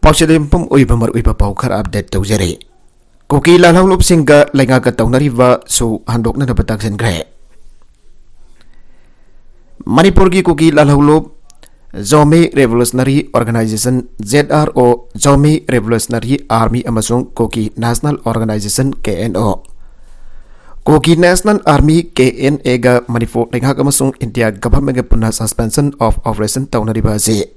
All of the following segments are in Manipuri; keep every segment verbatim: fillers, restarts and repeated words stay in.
ꯄꯥꯎꯆꯦꯗ ꯌꯨꯝꯐꯝ ꯑꯣꯏꯕ ꯃꯔꯨꯑꯣꯏꯕ ꯄꯥꯎ ꯈꯔ ꯑꯞꯗꯦꯠ ꯇꯧꯖꯔꯤ꯫ ꯀꯨꯀꯤ ꯂꯥꯜꯍꯧꯂꯨꯞꯁꯤꯡꯒ ꯂꯩꯉꯥꯛꯀ ꯇꯧꯅꯔꯤꯕ ꯁꯨ ꯍꯟꯗꯣꯛꯅꯅꯕ ꯇꯥꯛꯁꯤꯟꯈ꯭ꯔꯦ꯫ ꯃꯅꯤꯄꯨꯔꯒꯤ ꯀꯨꯀꯤ ꯂꯥꯜꯍꯧꯂꯨꯞ Zomi Revolutionary Organization, Z R O, Zomi Revolutionary Army ꯑꯃꯁꯨꯡ Kuki National Organization, K N O, Kuki National Army, K N A ꯒ ꯃꯅꯤꯄꯨꯔ ꯂꯩꯉꯥꯛ ꯑꯃꯁꯨꯡ ꯏꯟꯗꯤꯌꯥ ꯒꯚꯔꯟꯃꯦꯟꯠꯀ ꯄꯨꯟꯅ Suspension of Operation ꯇꯧꯅꯔꯤꯕ ꯑꯁꯤ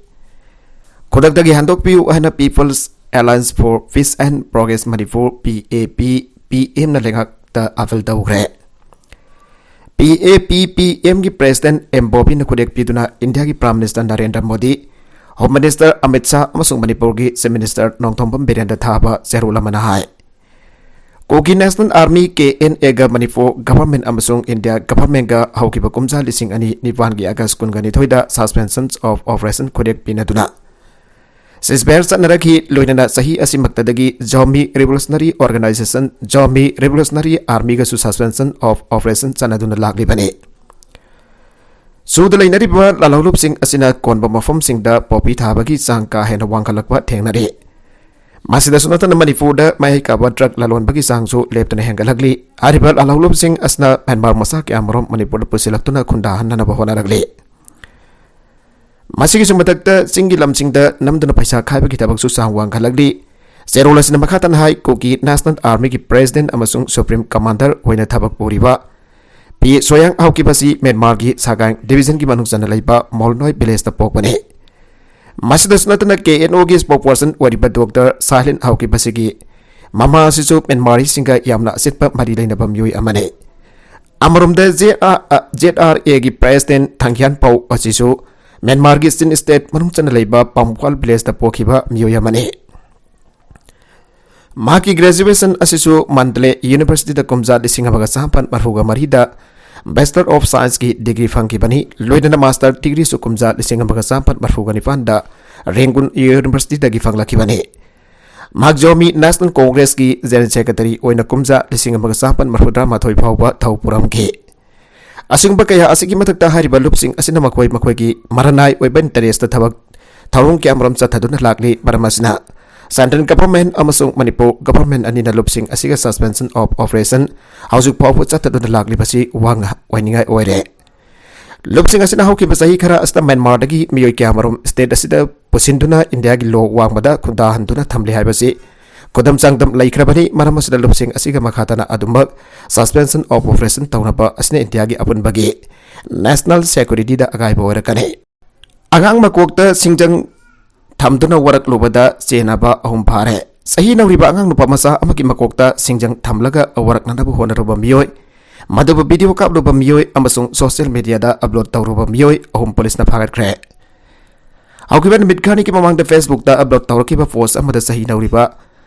ꯈꯨꯗꯛꯇꯒꯤ ꯍꯟꯗꯣꯛꯄꯤꯌꯨ ꯍꯥꯏꯅ People's Alliance for Peace and Progress Manipur, P A P P M ꯅ ꯂꯩꯉꯥꯛꯇ ꯑꯥꯄꯤꯜ ꯇꯧꯈ꯭ꯔꯦ꯫ P A P P M ꯒꯤ ꯄ꯭ꯔꯦꯁꯤꯗꯦꯟꯠ ꯑꯦꯝ ꯕꯣꯕꯤꯅ ꯈꯨꯗꯦꯛ ꯄꯤꯗꯨꯅ ꯏꯟꯗꯤꯌꯥꯒꯤ prime minister Narendra Modi, home minister Amit Shah ꯑꯃꯁꯨꯡ ꯃꯅꯤꯄꯨꯔꯒꯤ ꯆꯤꯐ ꯃꯤꯅꯤꯁꯇꯔ ꯅꯣꯡꯊꯣꯝꯕꯝ ꯕꯤꯔꯦꯟꯗ ꯊꯥꯕ ꯆꯦꯔꯣꯜ ꯑꯃꯅ ꯍꯥꯏ, Kuki national army, K N A ꯒ ꯃꯅꯤꯄꯨꯔ ꯒꯚꯔꯟꯃꯦꯟꯠ ꯑꯃꯁꯨꯡ ꯏꯟꯗꯤꯌꯥ ꯒꯚꯔꯟꯃꯦꯟꯠꯀ ꯍꯧꯈꯤꯕ ꯀꯨꯝꯖꯥ ꯂꯤꯁꯤꯡ ꯑꯅꯤ ꯅꯤꯄꯥꯟꯒꯤ ꯑꯥꯒꯁ꯭ꯠ ꯀꯨꯟꯒ ꯅꯤꯊꯣꯏꯗ Suspension of Operation ꯈꯨꯗꯦꯛ ꯄꯤꯅꯗꯨꯅ ꯁꯤꯖꯐꯌꯔ ꯆꯠꯅꯔꯛꯈꯤ꯫ ꯂꯣꯏꯅꯅ ꯆꯍꯤ ꯑꯁꯤꯃꯛꯇꯗꯒꯤ Zomi Revolutionary Organization, Zomi Revolutionary Army ꯒꯁꯨ Suspension of Operation ꯆꯠꯅꯗꯨꯅ ꯂꯥꯛꯂꯤꯕꯅꯤ꯫ ꯁꯨꯗ ꯂꯩꯅꯔꯤꯕ ꯂꯥꯜꯍꯧꯂꯨꯞꯁꯤꯡ ꯑꯁꯤꯅ ꯀꯣꯟꯕ ꯃꯐꯝꯁꯤꯡꯗ ꯄꯣꯄꯤ ꯊꯥꯕꯒꯤ ꯆꯥꯡ ꯀꯥ ꯍꯦꯟꯅ ꯋꯥꯡꯈꯠꯂꯛꯄ ꯊꯦꯡꯅꯔꯤ꯫ ꯃꯁꯤꯗꯁꯨ ꯅꯠꯇꯅ ꯃꯅꯤꯄꯨꯔꯗ ꯃꯍꯩ ꯀꯥꯕ ꯗ꯭ꯔꯒ ꯂꯂꯣꯟꯕꯒꯤ ꯆꯥꯡꯁꯨ ꯂꯦꯞꯇꯅ ꯍꯦꯟꯒꯠꯂꯛꯂꯤ꯫ ꯍꯥꯏꯔꯤꯕ ꯂꯥꯜꯍꯧꯂꯨꯞꯁꯤꯡ ꯑꯁꯤꯅ ꯃ꯭ꯌꯥꯟꯃꯥꯔ ꯃꯆꯥ ꯀꯌꯥꯃꯔꯨꯝ ꯃꯅꯤꯄꯨꯔꯗ ꯄꯨꯁꯤꯜꯂꯛꯇꯨꯅ ꯈꯨꯟꯗꯥꯍꯟꯅꯅꯕ ꯍꯣꯠꯅꯔꯛꯂꯤ꯫ ꯃꯁꯤꯒꯤꯁꯨ ꯃꯊꯛꯇ ꯆꯤꯡꯒꯤ ꯂꯝꯁꯤꯡꯗ ꯅꯝꯗꯨꯅ ꯄꯩꯁꯥ ꯈꯥꯏꯕꯒꯤ ꯊꯕꯛꯁꯨ ꯆꯥꯡ ꯋꯥꯡꯈꯠꯂꯛꯂꯤ꯫ ꯆꯦꯔꯣꯜ ꯑꯁꯤꯅ ꯃꯈꯥ ꯇꯥꯅ ꯍꯥꯏ, ꯀꯨꯀꯤ ꯅꯦꯁꯅꯦꯜ ꯑꯥꯔꯃꯤꯒꯤ ꯄ꯭ꯔꯦꯁꯤꯗꯦꯟꯠ ꯑꯃꯁꯨꯡ ꯁꯨꯄ꯭ꯔꯤꯝ ꯀꯃꯥꯟꯗꯔ ꯑꯣꯏꯅ ꯊꯕꯛ ꯄꯨꯔꯤꯕ ꯄꯤ ꯁꯣꯌꯥꯡ ꯍꯥꯎꯀꯤꯞ ꯑꯁꯤ ꯃ꯭ꯌꯥꯟꯃꯥꯔꯒꯤ ꯁꯒꯥꯏꯡ ꯗꯤꯚꯤꯖꯟꯒꯤ ꯃꯅꯨꯡ ꯆꯟꯅ ꯂꯩꯕ ꯃꯣꯜꯅꯣꯏ ꯚꯤꯂꯦꯖꯇ ꯄꯣꯛꯄꯅꯤ꯫ ꯃꯁꯤꯗꯁꯨ ꯅꯠꯇꯅ K N O ꯒꯤ spokesperson ꯑꯣꯏꯔꯤꯕ ꯗꯣꯛꯇꯔ ꯁꯥꯏꯂꯤꯟ ꯍꯥꯎꯀꯤꯞ ꯑꯁꯤꯒꯤ ꯃꯃꯥ ꯑꯁꯤꯁꯨ ꯃ꯭ꯌꯥꯟꯃꯥꯔꯤꯁꯤꯡꯒ ꯌꯥꯝꯅ ꯑꯆꯦꯠꯄ ꯃꯔꯤ ꯂꯩꯅꯕ ꯃꯤꯑꯣꯏ ꯑꯃꯅꯤ꯫ ꯑꯃꯔꯣꯝꯗ Z R, Z R A ꯒꯤ ꯄ꯭ꯔꯦꯁꯤꯗꯦꯟꯠ ꯊꯥꯡꯈ꯭ꯌꯥꯟ ꯄꯥꯎ ꯑꯁꯤꯁꯨ ꯃ꯭ꯌꯥꯟꯃꯥꯔꯒꯤ ꯆꯤꯟ ꯁ꯭ꯇꯦꯠ ꯃꯅꯨꯡ ꯆꯟꯅ ꯂꯩꯕ ꯄꯥꯝꯈ꯭ꯋꯥꯜ ꯚꯤꯂꯦꯖꯇ ꯄꯣꯛꯈꯤꯕ ꯃꯤꯑꯣꯏ ꯑꯃꯅꯤ꯫ ꯃꯍꯥꯛꯀꯤ ꯒ꯭ꯔꯦꯖꯨꯑꯦꯁꯟ ꯑꯁꯤꯁꯨ ꯃꯟꯗꯂꯦ ꯌꯨꯅꯤꯚꯔꯁꯤꯇꯤꯗ ꯀꯨꯝꯖꯥ ꯂꯤꯁꯤꯡ ꯑꯃꯒ ꯆꯥꯃꯥꯄꯟ ꯃꯔꯐꯨꯒ ꯃꯔꯤꯗ Bachelor of Science ꯀꯤ ꯗꯤꯒ꯭ꯔꯤ ꯐꯪꯈꯤꯕꯅꯤ꯫ ꯂꯣꯏꯅꯅ ꯃꯥꯁꯇꯔ ꯗꯤꯒ꯭ꯔꯤꯁꯨ ꯀꯨꯝꯖꯥ ꯂꯤꯁꯤꯡ ꯑꯃꯒ ꯆꯥꯃꯥꯄꯟ ꯃꯔꯐꯨꯒ ꯅꯤꯄꯥꯟꯗ ꯔꯦꯡꯒꯨꯟ ꯌꯨꯅꯤꯚꯔꯁꯤꯇꯤꯗꯒꯤ ꯐꯪꯂꯛꯈꯤꯕꯅꯤ꯫ ꯃꯍꯥꯛ ꯖꯣꯃꯤ ꯅꯦꯁꯅꯦꯜ ꯀꯣꯡꯒ꯭ꯔꯦꯁꯀꯤ ꯖꯦꯅꯔꯦꯜ ꯁꯦꯀ꯭ꯔꯦꯇꯔꯤ ꯑꯣꯏꯅ ꯀꯨꯝꯖꯥ ꯂꯤꯁꯤꯡ ꯑꯃꯒ ꯆꯥꯃꯥꯄꯟ ꯃꯔꯐꯨꯇꯔꯥꯃꯥꯊꯣꯏ ꯐꯥꯎꯕ ꯊꯧ ꯄꯨꯔꯝꯈꯤ꯫ ꯑꯁꯤꯒꯨꯝꯕ ꯀꯌꯥ ꯑꯁꯤꯒꯤ ꯃꯊꯛꯇ ꯍꯥꯏꯔꯤꯕ ꯂꯨꯞꯁꯤꯡ ꯑꯁꯤꯅ ꯃꯈꯣꯏ ꯃꯈꯣꯏꯒꯤ ꯃꯔꯅꯥꯏ ꯑꯣꯏꯕ ꯏꯟꯇꯔꯦꯁꯇ ꯊꯕꯛ ꯊꯧꯔꯝ ꯀꯌꯥꯃꯔꯨꯝ ꯆꯠꯊꯗꯨꯅ ꯂꯥꯛꯂꯤ꯫ ꯃꯔꯝ ꯑꯁꯤꯅ Central Government ꯑꯃꯁꯨꯡ ꯃꯅꯤꯄꯨꯔ Government ꯑꯅꯤꯅ ꯂꯨꯞꯁꯤꯡ ꯑꯁꯤꯒ Suspension of Operation ꯍꯧꯖꯤꯛ ꯐꯥꯎꯕ ꯆꯠꯊꯗꯨꯅ ꯂꯥꯛꯂꯤꯕꯁꯤ ꯋꯥ ꯉ-, ꯑꯣꯏꯅꯤꯡꯉꯥꯏ ꯑꯣꯏꯔꯦ꯫ ꯂꯨꯞꯁꯤꯡ ꯑꯁꯤꯅ ꯍꯧꯈꯤꯕ ꯆꯍꯤ ꯈꯔ ꯑꯁꯤꯗ ꯃ꯭ꯌꯥꯟꯃꯥꯔꯗꯒꯤ ꯃꯤꯑꯣꯏ ꯀꯌꯥꯃꯔꯨꯝ state ꯑꯁꯤꯗ ꯄꯨꯁꯤꯟꯗꯨꯅ ꯏꯟꯗꯤꯌꯥꯒꯤ law ꯋꯥꯡꯃꯗ ꯈꯨꯟꯗꯥꯍꯟꯗꯨꯅ ꯊꯝꯂꯤ ꯍꯥꯏꯕꯁꯤ ꯈꯨꯗꯝ ꯆꯥꯡꯗꯝ ꯂꯩꯈ꯭ꯔꯕꯅꯤ꯫ ꯃꯔꯝ ꯑꯁꯤꯗ ꯂꯨꯞꯁꯤꯡ ꯑꯁꯤꯒ ꯃꯈꯥ ꯇꯥꯅ ꯑꯗꯨꯃꯛ Suspension of Operation ꯇꯧꯅꯕ ꯑꯁꯤꯅ ꯏꯟꯗꯤꯌꯥꯒꯤ ꯑꯄꯨꯟꯕꯒꯤ national securityꯗ ꯑꯀꯥꯏꯕ ꯑꯣꯏꯔꯛꯀꯅꯤ꯫ ꯑꯉꯥꯡ ꯃꯀꯣꯛꯇ ꯁꯤꯡꯖꯪ ꯊꯝꯗꯨꯅ ꯋꯥꯔꯛꯂꯨꯕꯗ ꯆꯦꯟꯅꯕ ꯑꯍꯨꯝ ꯐꯥꯔꯦ꯫ ꯆꯍꯤ ꯅꯧꯔꯤꯕ ꯑꯉꯥꯡ ꯅꯨꯄꯥ ꯃꯆꯥ ꯑꯃꯒꯤ ꯃꯀꯣꯛꯇ ꯁꯤꯡꯖꯪ ꯊꯝꯂꯒ ꯋꯥꯔꯛꯅꯅꯕ ꯍꯣꯠꯅꯔꯨꯕ ꯃꯤꯑꯣꯏ, ꯃꯗꯨꯕꯨ video ꯀꯥꯞꯂꯨꯕ ꯃꯤꯑꯣꯏ ꯑꯃꯁꯨꯡ social mediaꯗ upload ꯇꯧꯔꯨꯕ ꯃꯤꯑꯣꯏ ꯑꯍꯨꯝ ꯄꯨꯂꯤꯁꯅ ꯐꯥꯒꯠꯈ꯭ꯔꯦ꯫ ꯍꯧꯈꯤꯕ ꯅꯨꯃꯤꯠ ꯈꯔꯅꯤꯒꯤ ꯃꯃꯥꯡꯗ Facebookꯇ upload ꯇꯧꯔꯛꯈꯤꯕ post ꯑꯃꯗ ꯆꯍꯤ ꯅꯧꯔꯤꯕ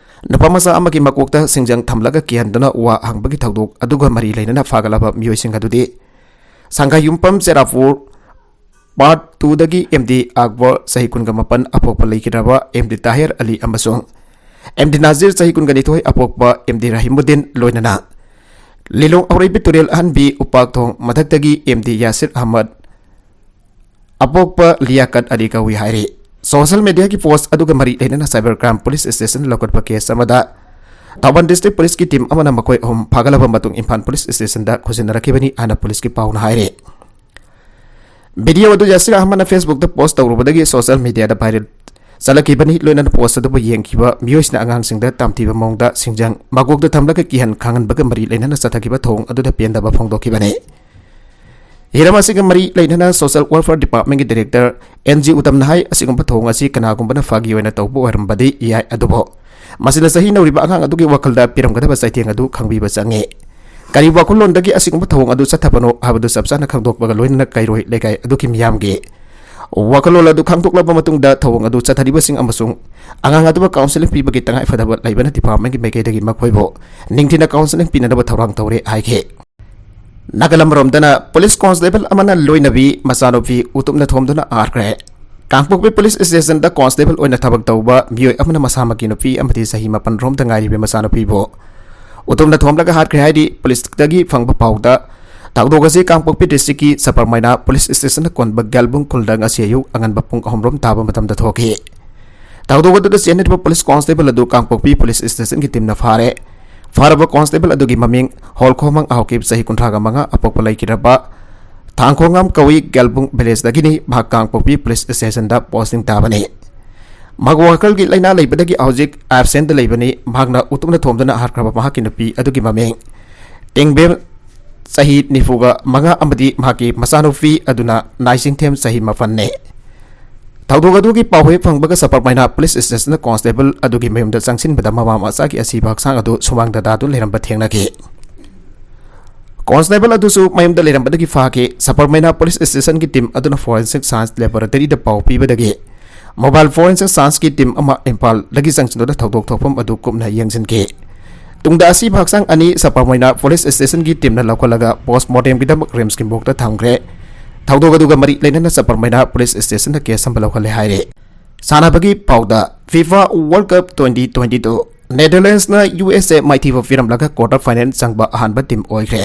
ꯅꯨꯄꯥ ꯃꯆꯥ ꯑꯃꯒꯤ ꯃꯀꯣꯛꯇ ꯁꯤꯡꯖꯪ ꯊꯝꯂꯒ ꯀꯤꯍꯟꯗꯨꯅ ꯋꯥ ꯍꯪꯕꯒꯤ ꯊꯧꯗꯣꯛ ꯑꯗꯨꯒ ꯃꯔꯤ ꯂꯩꯅꯅ ꯐꯥꯒꯠꯂꯕ ꯃꯤꯑꯣꯏꯁꯤꯡ ꯑꯗꯨꯗꯤ ꯁꯪꯒꯥꯌꯨꯝꯐꯝ ꯆꯦꯔꯥꯄꯨꯔ Part twoꯗꯒꯤ M D ꯑꯛꯕꯔ, ꯆꯍꯤ ꯀꯨꯟꯒ ꯃꯥꯄꯟ, ꯑꯄꯣꯛꯄ ꯂꯩꯈꯤꯗ꯭ꯔꯕ M D ꯇꯥꯍꯤꯔ ꯑꯂꯤ ꯑꯃꯁꯨꯡ M D ꯅꯥꯖꯤꯔ, ꯆꯍꯤ ꯀꯨꯟꯒ ꯅꯤꯊꯣꯏ, ꯑꯄꯣꯛꯄ M D ꯔꯥꯍꯤꯃꯨꯗꯤꯟ, ꯂꯣꯏꯅꯅ ꯂꯤꯂꯣꯡ ꯑꯧꯔꯩꯕꯤ ꯇꯨꯔꯦꯜ ꯑꯍꯟꯕꯤ ꯎꯄꯥꯛꯊꯣꯡ ꯃꯊꯛꯇꯒꯤ M D ꯌꯥꯁꯤꯔ ꯑꯍꯃꯗ, ꯑꯄꯣꯛꯄ ꯂꯤꯌꯥꯀꯠ ꯑꯂꯤ ꯀꯧꯏ ꯍꯥꯏꯔꯤ꯫ Social mediaꯒꯤ post ꯑꯗꯨꯒ ꯃꯔꯤ ꯂꯩꯅꯅ Cyber Crime Police Station ꯂꯧꯈꯠꯄ case ꯑꯃꯗ ꯊꯧꯕꯥꯜ District Policeꯀꯤ team ꯑꯃꯅ ꯃꯈꯣꯏ ꯑꯍꯨꯝ ꯐꯥꯒꯠꯂꯕ ꯃꯇꯨꯡ ꯏꯝꯐꯥꯜ Police Stationꯗ ꯈꯨꯖꯤꯟꯅꯔꯛꯈꯤꯕꯅꯤ ꯍꯥꯏꯅ ꯄꯨꯂꯤꯁꯀꯤ ꯄꯥꯎꯅ ꯍꯥꯏꯔꯤ꯫ Video ꯑꯗꯨ ꯌꯥꯁꯤꯔ ꯑꯍꯃꯗꯅ Facebookꯇ post ꯇꯧꯔꯨꯕꯗꯒꯤ social mediaꯗ viral ꯆꯠꯂꯛꯈꯤꯕꯅꯤ꯫ ꯂꯣꯏꯅꯅ post ꯑꯗꯨꯕꯨ ꯌꯦꯡꯈꯤꯕ ꯃꯤꯑꯣꯏꯁꯤꯡꯅ ꯑꯉꯥꯡꯁꯤꯡꯗ ꯇꯝꯊꯤꯕ ꯃꯑꯣꯡꯗ ꯁꯤꯡꯖꯪ ꯃꯀꯣꯛꯇ ꯊꯝꯂꯒ ꯀꯤꯍꯟ ꯈꯪꯍꯟꯕꯒ ꯃꯔꯤ ꯂꯩꯅꯅ ꯆꯠꯊꯈꯤꯕ ꯊꯧꯑꯣꯡ ꯑꯗꯨꯗ ꯄꯦꯟꯗꯕ ꯐꯣꯡꯗꯣꯛꯈꯤꯕꯅꯤ꯫ ꯍꯤꯔꯝ ꯑꯁꯤꯒ ꯃꯔꯤ ꯂꯩꯅꯅ Social Welfare Departmentꯀꯤ Director N G ꯎꯇꯝꯅ ꯍꯥꯏ, ꯑꯁꯤꯒꯨꯝꯕ ꯊꯧꯑꯣꯡ ꯑꯁꯤ ꯀꯅꯥꯒꯨꯝꯕꯅ ꯐꯥꯒꯤ ꯑꯣꯏꯅ ꯇꯧꯕ ꯑꯣꯏꯔꯝꯕꯗꯤ ꯌꯥꯏ, ꯑꯗꯨꯕꯨ ꯃꯁꯤꯅ ꯆꯍꯤ ꯅꯧꯔꯤꯕ ꯑꯉꯥꯡ ꯑꯗꯨꯒꯤ ꯋꯥꯈꯜꯗ ꯄꯤꯔꯝꯒꯗꯕ ꯆꯩꯊꯦꯡ ꯑꯗꯨ ꯈꯪꯕꯤꯕ ꯆꯪꯏ꯫ ꯀꯔꯤ ꯋꯥꯈꯜꯂꯣꯟꯗꯒꯤ ꯑꯁꯤꯒꯨꯝꯕ ꯊꯧꯑꯣꯡ ꯑꯗꯨ ꯆꯠꯊꯕꯅꯣ ꯍꯥꯏꯕꯗꯨ ꯆꯞ ꯆꯥꯅ ꯈꯪꯗꯣꯛꯄꯒ ꯂꯣꯏꯅꯅ ꯀꯩꯔꯣꯏ ꯂꯩꯀꯥꯏ ꯑꯗꯨꯒꯤ ꯃꯤꯌꯥꯝꯒꯤ ꯋꯥꯈꯜꯂꯣꯟ ꯑꯗꯨ ꯈꯪꯗꯣꯛꯂꯕ ꯃꯇꯨꯡꯗ ꯊꯧꯑꯣꯡ ꯑꯗꯨ ꯆꯠꯊꯔꯤꯕꯁꯤꯡ ꯑꯃꯁꯨꯡ ꯑꯉꯥꯡ ꯑꯗꯨꯕꯨ counselling ꯄꯤꯕꯒꯤ ꯇꯉꯥꯏꯐꯗꯕ ꯂꯩꯕꯅ departmentꯀꯤ ꯃꯥꯏꯀꯩꯗꯒꯤ ꯃꯈꯣꯏꯕꯨ ꯅꯤꯡꯊꯤꯅ counselling ꯄꯤꯅꯅꯕ ꯊꯧꯔꯥꯡ ꯇꯧꯔꯦ ꯍꯥꯏꯈꯤ꯫ ꯅꯥꯒꯥꯂꯝ ꯔꯣꯝꯗꯅ police constable ꯑꯃꯅ ꯂꯣꯏꯅꯕꯤ ꯃꯆꯥꯅꯨꯄꯤ ꯎꯇꯨꯞꯅ ꯊꯣꯝꯗꯨꯅ ꯍꯥꯠꯈ꯭ꯔꯦ꯫ ꯀꯥꯡꯄꯣꯛꯄꯤ police stationꯗ constable ꯑꯣꯏꯅ ꯊꯕꯛ ꯇꯧꯕ ꯃꯤꯑꯣꯏ ꯑꯃꯅ ꯃꯁꯥꯃꯛꯀꯤ ꯅꯨꯄꯤ ꯑꯃꯗꯤ ꯆꯍꯤ ꯃꯥꯄꯟ ꯔꯣꯝꯗ ꯉꯥꯏꯔꯤꯕ ꯃꯆꯥꯅꯨꯄꯤꯕꯨ ꯎꯇꯨꯞꯅ ꯊꯣꯝꯂꯒ ꯍꯥꯠꯈ꯭ꯔꯦ ꯍꯥꯏꯔꯤ꯫ Policeꯇꯒꯤ ꯐꯪꯕ ꯄꯥꯎꯗ ꯊꯧꯗꯣꯛ ꯑꯁꯤ ꯀꯥꯡꯄꯣꯛꯄꯤ ꯗꯤꯁꯇ꯭ꯔꯤꯛꯀꯤ ꯁꯄꯔꯃꯩꯅꯥ ꯄꯨꯂꯤꯁ ꯁ꯭ꯇꯦꯁꯟꯅ ꯀꯣꯟꯕ ꯒꯦꯜꯕꯨꯡ ꯈꯨꯜꯗ ꯉꯁꯤ ꯑꯌꯨꯛ ꯑꯉꯟꯕ ꯄꯨꯡ ꯑꯍꯨꯝ ꯔꯣꯝ ꯇꯥꯕ ꯃꯇꯝꯗ ꯊꯣꯛꯈꯤ꯫ ꯊꯧꯗꯣꯛ ꯑꯗꯨꯗ ꯆꯦꯟꯅꯔꯤꯕ ꯄꯨꯂꯤꯁ ꯀꯣꯟꯁꯇꯦꯕꯜ ꯑꯗꯨ ꯀꯥꯡꯄꯣꯛꯄꯤ ꯄꯨꯂꯤꯁ ꯁ꯭ꯇꯦꯁꯟꯒꯤ ꯇꯤꯝꯅ ꯐꯥꯔꯦ꯫ ꯐꯥꯔꯕ ꯀꯣꯟꯁꯇꯦꯕꯜ ꯑꯗꯨꯒꯤ ꯃꯃꯤꯡ ꯍꯣꯜꯈꯣꯃꯪ ꯑꯍꯧꯀꯤꯞ, ꯆꯍꯤ ꯀꯨꯟꯊ꯭ꯔꯥꯒ ꯃꯉꯥ, ꯑꯄꯣꯛꯄ ꯂꯩꯈꯤꯗ꯭ꯔꯕ ꯊꯥꯡꯈꯣꯉꯥꯝ ꯀꯧꯏ, ꯒꯦꯜꯕꯨꯡ ꯚꯤꯂꯦꯖꯇꯒꯤꯅꯤ꯫ ꯃꯍꯥꯛ ꯀꯥꯡꯄꯣꯛꯄꯤ ꯄꯨꯂꯤꯁ ꯁ꯭ꯇꯦꯁꯟꯗ ꯄꯣꯁꯇꯤꯡ ꯇꯥꯕꯅꯤ꯫ ꯃꯍꯥꯛ ꯋꯥꯈꯜꯒꯤ ꯂꯥꯏꯅꯥ ꯂꯩꯕꯗꯒꯤ ꯍꯧꯖꯤꯛ ꯑꯦꯕꯁꯦꯟꯗ ꯂꯩꯕꯅꯤ꯫ ꯃꯍꯥꯛꯅ ꯎꯇꯨꯞꯅ ꯊꯣꯝꯗꯨꯅ ꯍꯥꯠꯈ꯭ꯔꯕ ꯃꯍꯥꯛꯀꯤ ꯅꯨꯄꯤ ꯑꯗꯨꯒꯤ ꯃꯃꯤꯡ ꯇꯦꯡꯕꯦꯝ, ꯆꯍꯤ ꯅꯤꯐꯨꯒ ꯃꯉꯥ, ꯑꯃꯗꯤ ꯃꯍꯥꯛꯀꯤ ꯃꯆꯥꯅꯨꯄꯤ ꯑꯗꯨꯅ ꯅꯥꯏꯁꯤꯡꯊꯦꯝ, ꯆꯍꯤ ꯃꯥꯄꯟꯅꯤ꯫ ꯊꯧꯗꯣꯛ ꯑꯗꯨꯒꯤ ꯄꯥꯎ ꯍꯦꯛ ꯐꯪꯕꯒ ꯁꯄꯔꯃꯩꯅꯥ ꯄꯨꯂꯤꯁ ꯁ꯭ꯇꯦꯁꯟꯗ ꯀꯣꯟꯁꯇꯦꯕꯜ ꯑꯗꯨꯒꯤ ꯃꯌꯨꯝꯗ ꯆꯪꯁꯤꯟꯕꯗ ꯃꯃꯥ ꯃꯆꯥꯒꯤ ꯑꯁꯤꯕ ꯍꯛꯆꯥꯡ ꯑꯗꯨ ꯁꯨꯃꯥꯡꯗ ꯇꯥꯗꯨꯅ ꯂꯩꯔꯝꯕ ꯊꯦꯡꯅꯈꯤ꯫ ꯀꯣꯟꯁꯇꯦꯕꯜ ꯑꯗꯨꯁꯨ ꯃꯌꯨꯝꯗ ꯂꯩꯔꯝꯕꯗꯒꯤ ꯐꯥꯈꯤ꯫ ꯁꯄꯔꯃꯩꯅꯥ ꯄꯨꯂꯤꯁ ꯁ꯭ꯇꯦꯁꯟꯒꯤ ꯇꯤꯝ ꯑꯗꯨꯅ ꯐꯣꯔꯦꯟꯁꯤꯛ ꯁꯥꯏꯟꯁ ꯂꯦꯕꯣꯔꯦꯇꯔꯤꯗ ꯄꯥꯎ ꯄꯤꯕꯗꯒꯤ ꯃꯣꯕꯥꯏꯜ ꯐꯣꯔꯦꯟꯁꯤꯛ ꯁꯥꯏꯟꯁꯀꯤ ꯇꯤꯝ ꯑꯃ ꯏꯝꯐꯥꯜꯗꯒꯤ ꯆꯪꯁꯤꯟꯗꯨꯅ ꯊꯧꯗꯣꯛ ꯊꯣꯛꯐꯝ ꯑꯗꯨ ꯀꯨꯞꯅ ꯌꯦꯡꯁꯤꯟꯈꯤ꯫ ꯇꯨꯡꯗ ꯑꯁꯤꯕ ꯍꯛꯆꯥꯡ ꯑꯅꯤ ꯁꯄꯔꯃꯩꯅꯥ ꯄꯨꯂꯤꯁ ꯁ꯭ꯇꯦꯁꯟꯒꯤ ꯇꯤꯝꯅ ꯂꯧꯈꯠꯂꯒ ꯄꯣꯁꯃꯣꯔꯇꯦꯝꯒꯤꯗꯃꯛ ꯔꯤꯝꯁꯀꯤ ꯃꯣꯔꯒꯇ ꯊꯝꯈ꯭ꯔꯦ꯫ ꯊꯧꯗꯣꯛ ꯑꯗꯨꯒ ꯃꯔꯤ ꯂꯩꯅꯅ ꯁꯄꯔꯃꯩꯅꯥ ꯄꯨꯂꯤꯁ ꯁ꯭ꯇꯦꯁꯟꯗ ꯀꯦꯁ ꯑꯃ ꯂꯧꯈꯠꯂꯦ ꯍꯥꯏꯔꯦ꯫ ꯁꯥꯟꯅꯕꯒꯤ ꯄꯥꯎꯗ, FIFA world cup twenty twenty two ꯅꯦꯗꯔꯂꯦꯟꯁꯅ ꯌꯨ ꯑꯦꯁ ꯑꯦ ꯃꯥꯏꯊꯤꯕ ꯄꯤꯔꯝꯂꯒ ꯀ꯭ꯋꯥꯔꯇꯔ ꯐꯥꯏꯅꯦꯜ ꯆꯪꯕ ꯑꯍꯥꯟꯕ ꯇꯤꯝ ꯑꯣꯏꯈ꯭ꯔꯦ꯫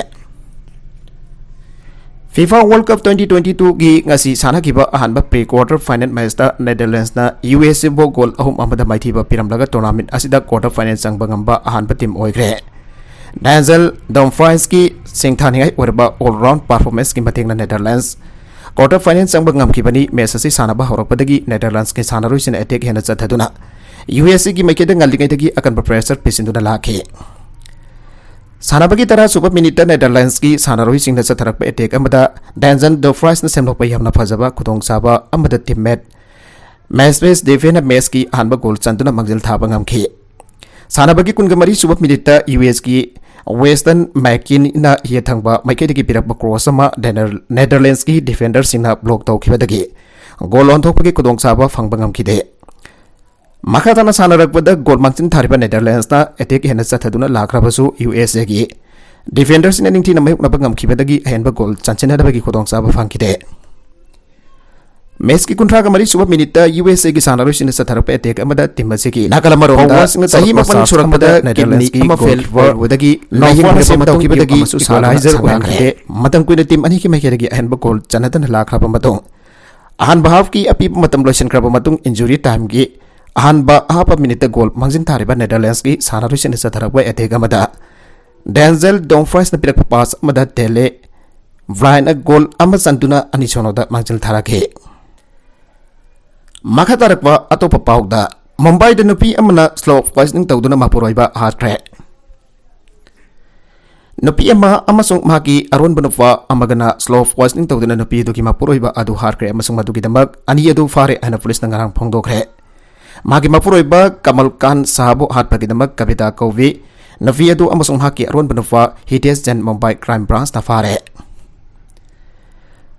FIFA world cup twenty twenty ꯇꯨꯒꯤ ꯉꯁꯤ ꯁꯥꯟꯅꯈꯤꯕ ꯑꯍꯥꯟꯕ ꯄ꯭ꯔꯤ ꯀ꯭ꯋꯥꯔꯇꯔ ꯐꯥꯏꯅꯦꯜ ꯃꯦꯆꯇ ꯅꯦꯗꯔꯂꯦꯟꯁꯅ ꯌꯨ ꯑꯦꯁ ꯑꯦꯕꯨ ꯒꯣꯜ ꯑꯍꯨꯝ ꯑꯃꯗ ꯃꯥꯏꯊꯤꯕ ꯄꯤꯔꯝꯂꯒ ꯇꯣꯔꯅꯥꯃꯦꯟ ꯑꯁꯤꯗ ꯀ꯭ꯋꯥꯔꯇꯔ ꯐꯥꯏꯅꯦꯜ ꯆꯪꯕ ꯉꯝꯕ ꯑꯍꯥꯟꯕ ꯇꯤꯝ ꯑꯣꯏꯈ꯭ꯔꯦ꯫ ꯗꯦꯟꯖꯦꯜ ꯗꯣꯝꯐ꯭ꯔꯥꯏꯁꯀꯤ ꯁꯤꯡꯊꯥꯅꯤꯡꯉꯥꯏ ꯑꯣꯏꯔꯕ ꯑꯣꯜ ꯔꯥꯎꯟ ꯄꯔꯐꯣꯔꯃꯦꯟꯁꯀꯤ ꯃꯇꯦꯡꯅ ꯅꯦꯗꯔꯂꯦꯟꯁ ꯀ꯭ꯋꯥꯔꯇꯔ ꯐꯥꯏꯅꯦꯜ ꯆꯪꯕ ꯉꯝꯈꯤꯕꯅꯤ꯫ ꯃꯦꯆ ꯑꯁꯤ ꯁꯥꯟꯅꯕ ꯍꯧꯔꯛꯄꯗꯒꯤ ꯅꯦꯗꯔꯂꯦꯟꯁꯀꯤ ꯁꯥꯟꯅꯔꯣꯏꯁꯤꯡꯅ ꯑꯦꯇꯦꯛ ꯍꯦꯟꯅ ꯆꯠꯊꯗꯨꯅ ꯌꯨ ꯑꯦꯁ ꯑꯦꯒꯤ ꯃꯥꯏꯀꯩꯗ ꯉꯜꯂꯤꯉꯩꯗꯒꯤ ꯑꯀꯟꯕ ꯄ꯭ꯔꯦꯁꯔ ꯄꯤꯁꯤꯟꯗꯨꯅ ꯂꯥꯛꯈꯤ꯫ ꯁꯥꯟꯅꯕꯒꯤ ꯇꯔꯥ ꯁꯨꯕ ꯃꯤꯅꯤꯠꯇ ꯅꯦꯗꯔꯂꯦꯟꯁꯀꯤ ꯁꯥꯟꯅꯔꯣꯏꯁꯤꯡꯅ ꯆꯠꯊꯔꯛꯄ ꯑꯦꯇꯦꯛ ꯑꯃꯗ ꯗꯦꯟꯖꯟ ꯗꯣꯐ꯭ꯔꯥꯏꯁꯅ ꯁꯦꯝꯗꯣꯛꯄ ꯌꯥꯝꯅ ꯐꯖꯕ ꯈꯨꯗꯣꯡꯆꯥꯕ ꯑꯃꯗ ꯇꯤꯝꯃꯦꯠ ꯃꯦꯁꯃꯦꯁ ꯗꯦꯐꯦꯅ ꯃꯦꯁꯀꯤ ꯑꯍꯥꯟꯕ ꯒꯣꯜ ꯆꯟꯗꯨꯅ ꯃꯥꯡꯖꯤꯜ ꯊꯥꯕ ꯉꯝꯈꯤ꯫ ꯁꯥꯟꯅꯕꯒꯤ ꯀꯨꯟꯒ ꯃꯔꯤ ꯁꯨꯕ ꯃꯤꯅꯤꯠꯇ ꯌꯨ ꯑꯦꯁꯀꯤ ꯋꯦꯁꯇꯟ ꯃꯦꯛꯀꯤꯟꯅ ꯌꯦꯠꯊꯪꯕ ꯃꯥꯏꯀꯩꯗꯒꯤ ꯄꯤꯔꯛꯄ ꯀ꯭ꯔꯣꯁ ꯑꯃ ꯗꯦꯅꯔ-, ꯅꯦꯗꯔꯂꯦꯟꯁꯀꯤ ꯗꯤꯐꯦꯟꯗꯔꯁꯤꯡꯅ ꯕ꯭ꯂꯣꯛ ꯇꯧꯈꯤꯕꯗꯒꯤ ꯒꯣꯜ ꯑꯣꯟꯊꯣꯛꯄꯒꯤ ꯈꯨꯗꯣꯡꯆꯥꯕ ꯐꯪꯕ ꯉꯝꯈꯤꯗꯦ꯫ ꯃꯈꯥ ꯇꯥꯅ ꯁꯥꯟꯅꯔꯛꯄꯗ ꯒꯣꯜ ꯃꯥꯡꯖꯤꯟ ꯊꯥꯔꯤꯕ ꯅꯦꯗꯔꯂꯦꯟꯁꯅ ꯑꯦꯇꯦꯛ ꯍꯦꯟꯅ ꯆꯠꯊꯗꯨꯅ ꯂꯥꯛꯈ꯭ꯔꯕꯁꯨ ꯌꯨ ꯑꯦꯁ ꯑꯦꯒꯤ ꯗꯤꯐꯦꯟꯗꯔꯁꯤꯡꯅ ꯅꯤꯡꯊꯤꯅ ꯃꯥꯌꯣꯛꯅꯕ ꯉꯝꯈꯤꯕꯗꯒꯤ ꯑꯍꯦꯟꯕ ꯒꯣꯜ ꯆꯟꯁꯤꯟꯅꯅꯕꯒꯤ ꯈꯨꯗꯣꯡꯆꯥꯕ ꯐꯪꯈꯤꯗꯦ꯫ ꯃꯦꯆꯀꯤ ꯀꯨꯟꯊ꯭ꯔꯥꯒ ꯃꯔꯤ ꯁꯨꯕ ꯃꯤꯅꯤꯠꯇ ꯌꯨ ꯑꯦꯁ ꯑꯦꯒꯤ ꯁꯥꯟꯅꯔꯣꯏꯁꯤꯡꯅ ꯆꯠꯊꯔꯛꯄ ꯑꯦꯇꯦꯛ ꯑꯃꯗ ꯇꯤꯝ ꯑꯁꯤꯒꯤ ꯅꯥꯀꯜ ꯑꯃꯔꯣꯝꯗ ꯐꯣꯔꯋꯥꯔꯗꯁꯤꯡꯅ ꯆꯍꯤ ꯇꯧꯔꯛꯄ ꯃꯥꯄꯟ ꯆꯥꯔꯖ ꯁꯨꯔꯛꯄꯗ ꯑꯃꯗ ꯀꯤꯗꯅꯤ ꯅꯦꯗꯔꯂꯦꯟꯁꯀꯤ ꯑꯃ ꯐꯦꯜ ꯒꯣꯜꯀꯤꯄꯔ ꯑꯣꯏꯕꯗꯒꯤ ꯂꯥꯏꯍꯤꯡ ꯅꯣꯡꯐꯥꯅ ꯍꯧꯔꯛꯄ ꯁꯦꯝꯗꯣꯛꯈꯤꯕꯗꯒꯤ ꯃꯇꯨꯡꯗ ꯌꯨ ꯑꯦꯁ ꯑꯦꯒꯤ ꯒꯣꯜ ꯏꯀ꯭ꯋꯦꯂꯥꯏꯖꯔ ꯏꯀ꯭ꯋꯦꯂꯥꯏꯖꯔ ꯑꯣꯏꯍꯟꯈ꯭ꯔꯦ꯫ ꯑꯣꯏꯍꯟꯈ꯭ꯔꯦ꯫ ꯃꯇꯝ ꯀꯨꯏꯅ ꯇꯤꯝ ꯑꯅꯤꯒꯤ ꯃꯥꯏꯀꯩꯗꯒꯤ ꯑꯍꯦꯟꯕ ꯒꯣꯜ ꯆꯟꯅꯗꯅ ꯂꯥꯛꯈ꯭ꯔꯕ ꯃꯇꯨꯡ, ꯑꯍꯥꯟꯕ ꯍꯥꯐꯀꯤ ꯑꯄꯤꯕ ꯃꯇꯝ ꯂꯣꯏꯁꯤꯟꯈ꯭ꯔꯕ ꯃꯇꯨꯡ, ꯏꯟꯖꯨꯔꯤ ꯇꯥꯏꯝꯒꯤ ꯑꯍꯥꯟꯕ ꯍꯥꯞ ꯃꯤꯅꯤꯠꯇ ꯒꯣꯜ ꯃꯥꯡꯖꯤꯟ ꯊꯥꯔꯤꯕ ꯅꯦꯗꯔꯂꯦꯟꯁꯀꯤ ꯁꯥꯟꯅꯔꯣꯏꯁꯤꯡꯅ ꯆꯠꯊꯔꯛꯄ ꯑꯦꯇꯦꯛ ꯑꯃꯗ ꯗꯦꯟꯖꯦꯜ ꯗꯣꯝꯐ꯭ꯔꯥꯏꯁꯅ ꯄꯤꯔꯛꯄ ꯄꯥꯁ ꯑꯃꯗ ꯗꯦꯂꯦ ꯕ꯭ꯂꯥꯏꯟꯅ ꯒꯣꯜ ꯑꯃ ꯆꯟꯗꯨꯅ ꯑꯅꯤ ꯁꯣꯅꯣꯗ ꯃꯥꯡꯖꯤꯜ ꯊꯥꯔꯛꯈꯤ꯫ ꯃꯈꯥ ꯇꯥꯔꯛꯄ ꯑꯇꯣꯞꯄ ꯄꯥꯎꯗ, ꯃꯨꯝꯕꯥꯏꯗ ꯅꯨꯄꯤ ꯑꯃꯅ ꯁ꯭ꯂꯣ ꯄꯣꯏꯖꯅꯤꯡ ꯇꯧꯗꯨꯅ ꯃꯄꯨꯔꯣꯏꯕ ꯍꯥꯠꯈ꯭ꯔꯦ꯫ ꯅꯨꯄꯤ ꯑꯃ ꯑꯃꯁꯨꯡ ꯃꯍꯥꯛꯀꯤ ꯑꯔꯣꯟꯕ ꯅꯨꯄꯥ ꯑꯃꯒꯅ ꯁ꯭ꯂꯣ ꯄꯣꯏꯖꯅꯤꯡ ꯇꯧꯗꯨꯅ ꯅꯨꯄꯤ ꯑꯗꯨꯒꯤ ꯃꯄꯨꯔꯣꯏꯕ ꯑꯗꯨ ꯍꯥꯠꯈ꯭ꯔꯦ ꯑꯃꯁꯨꯡ ꯃꯗꯨꯒꯤꯗꯃꯛ ꯑꯅꯤ ꯑꯗꯨ ꯐꯥꯔꯦ ꯍꯥꯏꯅ ꯄꯨꯂꯤꯁꯅ ꯉꯔꯥꯡ ꯐꯣꯡꯗꯣꯛꯈ꯭ꯔꯦ꯫ ꯃꯥꯒꯤ ꯃꯄꯨꯔꯣꯏꯕ ꯀꯃꯜ ꯀꯥꯟ ꯁꯥꯍꯕꯨ ꯍꯥꯠꯄꯒꯤꯗꯃꯛ ꯀꯕꯤꯇꯥ ꯀꯧꯕꯤ ꯅꯨꯄꯤ ꯑꯗꯨ ꯑꯃꯁꯨꯡ ꯃꯍꯥꯛꯀꯤ ꯑꯔꯣꯟꯕ ꯅꯨꯄꯥ ꯍꯤꯇꯦꯁ ꯖꯦꯟ ꯃꯨꯝꯕꯥꯏ ꯀ꯭ꯔꯥꯏꯝ ꯕ꯭ꯔꯥꯟꯆꯅ ꯐꯥꯔꯦ꯫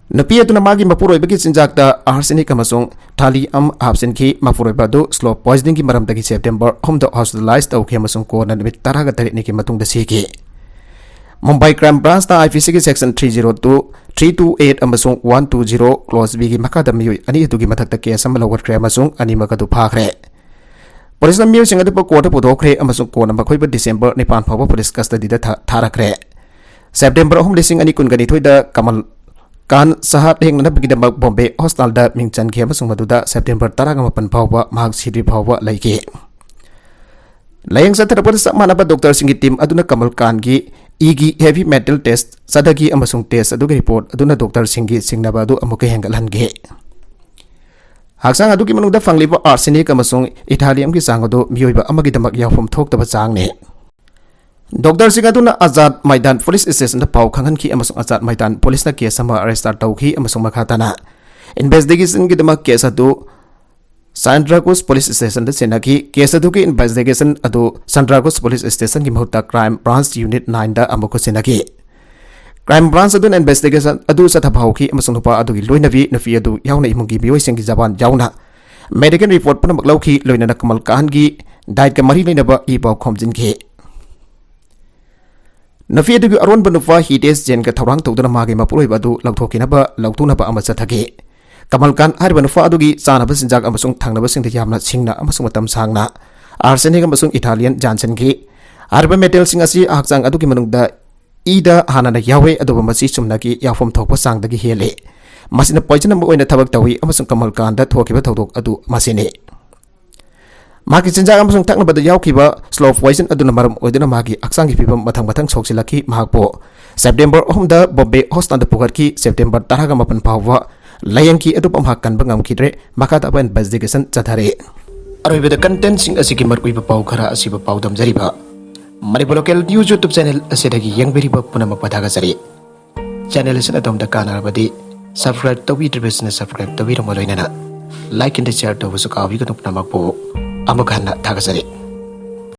ꯅꯨꯄꯤ ꯑꯗꯨꯅ ꯃꯥꯒꯤ ꯃꯄꯨꯔꯣꯏꯕꯒꯤ ꯆꯤꯟꯖꯥꯛꯇ ꯑꯥꯔꯁꯦꯅꯤꯛ ꯑꯃꯁꯨꯡ ꯊꯥꯂꯤꯌꯝ ꯍꯥꯞꯆꯤꯟꯈꯤ꯫ ꯃꯄꯨꯔꯣꯏꯕ ꯑꯗꯨ ꯁ꯭ꯂꯣ ꯄꯣꯏꯖꯅꯤꯡꯒꯤ ꯃꯔꯝꯗꯒꯤ ꯁꯦꯞꯇꯦꯝꯕꯔ ꯑꯍꯨꯝꯗ ꯍꯣꯁꯄꯤꯇꯥꯂꯥꯏꯖ ꯇꯧꯈꯤ ꯑꯃꯁꯨꯡ ꯀꯣꯟꯅ ꯅꯨꯃꯤꯠ ꯇꯔꯥꯒ ꯇꯔꯦꯠꯅꯤꯒꯤ ꯃꯇꯨꯡꯗ ꯁꯤꯈꯤ꯫ ꯃꯨꯝꯕꯥꯏ ꯀ꯭ꯔꯥꯏꯝ ꯕ꯭ꯔꯥꯟꯆꯅ ꯑꯥꯏ ꯄꯤ ꯁꯤꯒꯤ section three zero two, three two eight ꯑꯃꯁꯨꯡ ꯋꯥꯟ ꯇꯨ ꯖꯤꯔꯣ ꯀ꯭ꯂꯣꯖ ꯕꯤꯒꯤ ꯃꯈꯥꯗ ꯃꯤꯑꯣꯏ ꯑꯅꯤ ꯑꯗꯨꯒꯤ ꯃꯊꯛꯇ ꯀꯦꯁ ꯑꯃ ꯂꯧꯈꯠꯈ꯭ꯔꯦ ꯑꯃꯁꯨꯡ ꯑꯅꯤꯃꯛ ꯑꯗꯨ ꯐꯥꯈ꯭ꯔꯦ꯫ ꯄꯨꯂꯤꯁꯅ ꯃꯤꯑꯣꯏꯁꯤꯡ ꯑꯗꯨꯕꯨ ꯀꯣꯔꯠꯇ ꯄꯨꯊꯣꯛꯈ꯭ꯔꯦ ꯑꯃꯁꯨꯡ ꯀꯣꯟꯅ ꯃꯈꯣꯏꯕꯨ ꯗꯤꯁꯦꯝꯕꯔ ꯅꯤꯄꯥꯟ ꯐꯥꯎꯕ ꯄꯨꯂꯤꯁ ꯀꯁꯇꯗꯤꯗ ꯊꯥ-, ꯊꯥꯔꯛꯈ꯭ꯔꯦ꯫ ꯁꯦꯞꯇꯦꯝꯕꯔ ꯑꯍꯨꯝ, ꯂꯤꯁꯤꯡ ꯑꯅꯤ ꯀꯨꯟꯒ ꯅꯤꯊꯣꯏꯗ ꯀꯃꯜ ꯀꯥꯟ ꯁꯍꯥ ꯊꯦꯡꯅꯅꯕꯒꯤꯗꯃꯛ ꯕꯣꯝꯕꯦ ꯍꯣꯁꯄꯤꯇꯥꯜꯗ ꯃꯤꯡ ꯆꯟꯈꯤ ꯑꯃꯁꯨꯡ ꯃꯗꯨꯗ ꯁꯦꯞꯇꯦꯝꯕꯔ ꯇꯔꯥꯒ ꯃꯥꯄꯟ ꯐꯥꯎꯕ ꯃꯍꯥꯛ ꯁꯤꯗ꯭ꯔꯤ ꯐꯥꯎꯕ ꯂꯩꯈꯤ꯫ ꯂꯥꯌꯦꯡ ꯆꯠꯊꯔꯛꯄꯗ ꯆꯞ ꯃꯥꯟꯅꯕ ꯗꯣꯛꯇꯔꯁꯤꯡꯒꯤ ꯇꯤꯝ ꯑꯗꯨꯅ ꯀꯃꯜ ꯀꯥꯟꯒꯤ ꯏꯒꯤ ꯍꯦꯚꯤ ꯃꯦꯇꯜ ꯇꯦꯁ ꯆꯠꯊꯈꯤ ꯑꯃꯁꯨꯡ ꯇꯦꯁ ꯑꯗꯨꯒꯤ ꯔꯤꯄꯣꯔꯠ ꯑꯗꯨꯅ ꯗꯣꯛꯇꯔꯁꯤꯡꯒꯤ ꯁꯤꯡꯅꯕ ꯑꯗꯨ ꯑꯃꯨꯛꯀ ꯍꯦꯟꯒꯠꯍꯟꯈꯤ꯫ ꯍꯛꯆꯥꯡ ꯑꯗꯨꯒꯤ ꯃꯅꯨꯡꯗ ꯐꯪꯂꯤꯕ ꯑꯥꯔꯁꯦꯅꯤꯛ ꯑꯃꯁꯨꯡ ꯏꯊꯥꯂꯤꯌꯝꯒꯤ ꯆꯥꯡ ꯑꯗꯨ ꯃꯤꯑꯣꯏꯕ ꯑꯃꯒꯤꯗꯃꯛ ꯌꯥꯎꯐꯝ ꯊꯣꯛꯇꯕ ꯆꯥꯡꯅꯤ꯫ ꯗꯣꯛꯇꯔꯁꯤꯡ ꯑꯗꯨꯅ ꯑꯖꯥꯗ ꯃꯩꯗꯥꯟ ꯄꯨꯂꯤꯁ ꯁ꯭ꯇꯦꯁꯟꯗ ꯄꯥꯎ ꯈꯪꯍꯟꯈꯤ ꯑꯃꯁꯨꯡ ꯑꯖꯥꯗ ꯃꯩꯗꯥꯟ ꯄꯨꯂꯤꯁꯅ ꯀꯦꯁ ꯑꯃ ꯔꯦꯖꯤꯁꯇꯥꯔ ꯇꯧꯈꯤ ꯑꯃꯁꯨꯡ ꯃꯈꯥ ꯇꯥꯅ ꯏꯟꯚꯦꯁꯇꯤꯒꯦꯁꯟꯒꯤꯗꯃꯛ ꯀꯦꯁ ꯑꯗꯨ ꯁꯥꯟꯇ꯭ꯔꯥꯒꯨꯁ ꯄꯨꯂꯤꯁ ꯁ꯭ꯇꯦꯁꯟꯗ ꯁꯤꯟꯅꯈꯤ꯫ ꯀꯦꯁ ꯑꯗꯨꯒꯤ ꯏꯟꯚꯦꯁꯇꯤꯒꯦꯁꯟ ꯑꯗꯨ ꯁꯥꯟꯇ꯭ꯔꯥꯒꯨꯁ ꯄꯨꯂꯤꯁ ꯁ꯭ꯇꯦꯁꯟꯒꯤ ꯃꯍꯨꯠꯇ ꯀ꯭ꯔꯥꯏꯝ ꯕ꯭ꯔꯥꯟꯆ ꯌꯨꯅꯤꯠ ꯅꯥꯏꯟꯗ ꯑꯃꯨꯛꯀ ꯁꯤꯟꯅꯈꯤ꯫ ꯀ꯭ꯔꯥꯏꯝ ꯕ꯭ꯔꯥꯟꯆ ꯑꯗꯨꯅ ꯏꯟꯚꯦꯁꯇꯤꯒꯦꯁꯟ ꯑꯗꯨ ꯆꯠꯊꯕ ꯍꯧꯈꯤ ꯑꯃꯁꯨꯡ ꯅꯨꯄꯥ ꯑꯗꯨꯒꯤ ꯂꯣꯏꯅꯕꯤ, ꯅꯨꯄꯤ ꯑꯗꯨ ꯌꯥꯎꯅ ꯏꯃꯨꯡꯒꯤ ꯃꯤꯑꯣꯏꯁꯤꯡꯒꯤ ꯖꯕꯥꯟ ꯌꯥꯎꯅ ꯃꯦꯗꯤꯀꯦꯜ ꯔꯤꯄꯣꯔꯠ ꯄꯨꯝꯅꯃꯛ ꯂꯧꯈꯤ, ꯂꯣꯏꯅꯅ ꯀꯃꯜ ꯀꯥꯟꯒꯤ ꯗꯥꯏꯠꯀ ꯃꯔꯤ ꯂꯩꯅꯕ ꯏ ꯄꯥꯎ ꯈꯣꯝꯖꯤꯟꯈꯤ꯫ ꯅꯨꯄꯤ ꯑꯗꯨꯒꯤ ꯑꯔꯣꯟꯕ ꯅꯨꯄꯥ ꯍꯤꯇꯦꯁ ꯖꯦꯟꯒ ꯊꯧꯔꯥꯡ ꯇꯧꯗꯨꯅ ꯃꯥꯒꯤ ꯃꯄꯨꯔꯣꯏꯕ ꯑꯗꯨ ꯂꯧꯊꯣꯛꯈꯤꯅꯕ ꯂꯧꯊꯣꯛꯅꯕ ꯑꯃ ꯆꯠꯊꯈꯤ꯫ ꯀꯃꯜ ꯀꯥꯟ ꯍꯥꯏꯔꯤꯕ ꯅꯨꯄꯥ ꯑꯗꯨꯒꯤ ꯆꯥꯅꯕ ꯆꯤꯟꯖꯥꯛ ꯑꯃꯁꯨꯡ ꯊꯛꯅꯕꯁꯤꯡꯗ ꯌꯥꯝꯅ ꯁꯤꯡꯅ ꯑꯃꯁꯨꯡ ꯃꯇꯝ ꯁꯥꯡꯅ ꯑꯥꯔꯁꯦꯅꯤꯛ ꯑꯃꯁꯨꯡ ꯏꯊꯥꯂꯤꯌꯟ ꯖꯥꯟꯁꯟꯒꯤ ꯍꯥꯏꯔꯤꯕ ꯃꯦꯇꯦꯜꯁꯤꯡ ꯑꯁꯤ ꯍꯛꯆꯥꯡ ꯑꯗꯨꯒꯤ ꯃꯅꯨꯡꯗ ꯏꯗ ꯍꯥꯟꯅꯅ ꯌꯥꯎꯋꯦ, ꯑꯗꯨꯕꯨ ꯃꯁꯤ ꯆꯨꯝꯅꯒꯤ ꯌꯥꯎꯐꯝ ꯊꯣꯛꯄ ꯆꯥꯡꯗꯒꯤ ꯍꯦꯜꯂꯤ꯫ ꯃꯁꯤꯅ ꯄꯣꯏꯖꯟ ꯑꯃ ꯑꯣꯏꯅ ꯊꯕꯛ ꯇꯧꯏ ꯑꯃꯁꯨꯡ ꯀꯃꯜ ꯀꯥꯟꯗ ꯊꯣꯛꯈꯤꯕ ꯊꯧꯗꯣꯛ ꯑꯗꯨ ꯃꯁꯤꯅꯤ꯫ ꯃꯍꯥꯛꯀꯤ ꯆꯤꯟꯖꯥꯛ ꯑꯃꯁꯨꯡ ꯊꯛꯅꯕꯗ ꯌꯥꯎꯈꯤꯕ ꯁ꯭ꯂꯣ ꯄꯣꯏꯖꯟ ꯑꯗꯨꯅ ꯃꯔꯝ ꯑꯣꯏꯗꯨꯅ ꯃꯍꯥꯛꯀꯤ ꯍꯛꯆꯥꯡꯒꯤ ꯐꯤꯕꯝ ꯃꯊꯪ ꯃꯊꯪ ꯁꯣꯛꯆꯤꯜꯂꯛꯈꯤ꯫ ꯃꯍꯥꯛꯄꯨ ꯁꯦꯞꯇꯦꯝꯕꯔ ꯑꯍꯨꯝꯗ ꯕꯣꯝꯕꯦ ꯍꯣꯁꯄꯤꯇꯥꯜꯗ ꯄꯨꯈꯠꯈꯤ꯫ ꯁꯦꯞꯇꯦꯝꯕꯔ ꯇꯔꯥꯒ ꯃꯥꯄꯟ ꯐꯥꯎꯕ ꯂꯥꯌꯦꯡꯈꯤ, ꯑꯗꯨꯕꯨ ꯃꯍꯥꯛ ꯀꯟꯕ ꯉꯝꯈꯤꯗ꯭ꯔꯦ꯫ ꯃꯈꯥ ꯇꯥꯕ ꯏꯟꯚꯦꯁꯇꯤꯒꯦꯁꯟ ꯆꯠꯊꯔꯤ꯫ ꯑꯔꯣꯏꯕꯗ ꯀꯟꯇꯦꯟꯁꯤꯡ ꯑꯁꯤꯒꯤ ꯃꯔꯨꯑꯣꯏꯕ ꯄꯥꯎ ꯈꯔ ꯑꯁꯤꯕꯨ ꯄꯥꯎꯗꯝꯖꯔꯤꯕ Manipur local news YouTube channel ꯑꯁꯤꯗꯒꯤ ꯌꯦꯡꯕꯤꯔꯤꯕ ꯄꯨꯝꯅꯃꯛꯄꯨ ꯊꯥꯒꯠꯆꯔꯤ꯫ ꯆꯦꯅꯦꯜ ꯑꯁꯤꯅ ꯑꯗꯣꯝꯗ ꯀꯥꯟꯅꯔꯕꯗꯤ ꯁꯕꯁꯀ꯭ꯔꯥꯏꯕ ꯇꯧꯕꯤꯗ꯭ꯔꯤꯕꯁꯤꯅ ꯁꯕꯁꯀ꯭ꯔꯥꯏꯕ ꯇꯧꯕꯤꯔꯝꯕ ꯂꯣꯏꯅꯅ ꯂꯥꯏꯛ ꯑꯦꯟ ꯁꯤꯌꯔ ꯇꯧꯕꯁꯨ ꯀꯥꯎꯕꯤꯒꯅꯨ꯫ ꯄꯨꯝꯅꯃꯛꯄꯨ ꯑꯃꯨꯛ ꯍꯟꯅ ꯊꯥꯒꯠꯆꯔꯤ꯫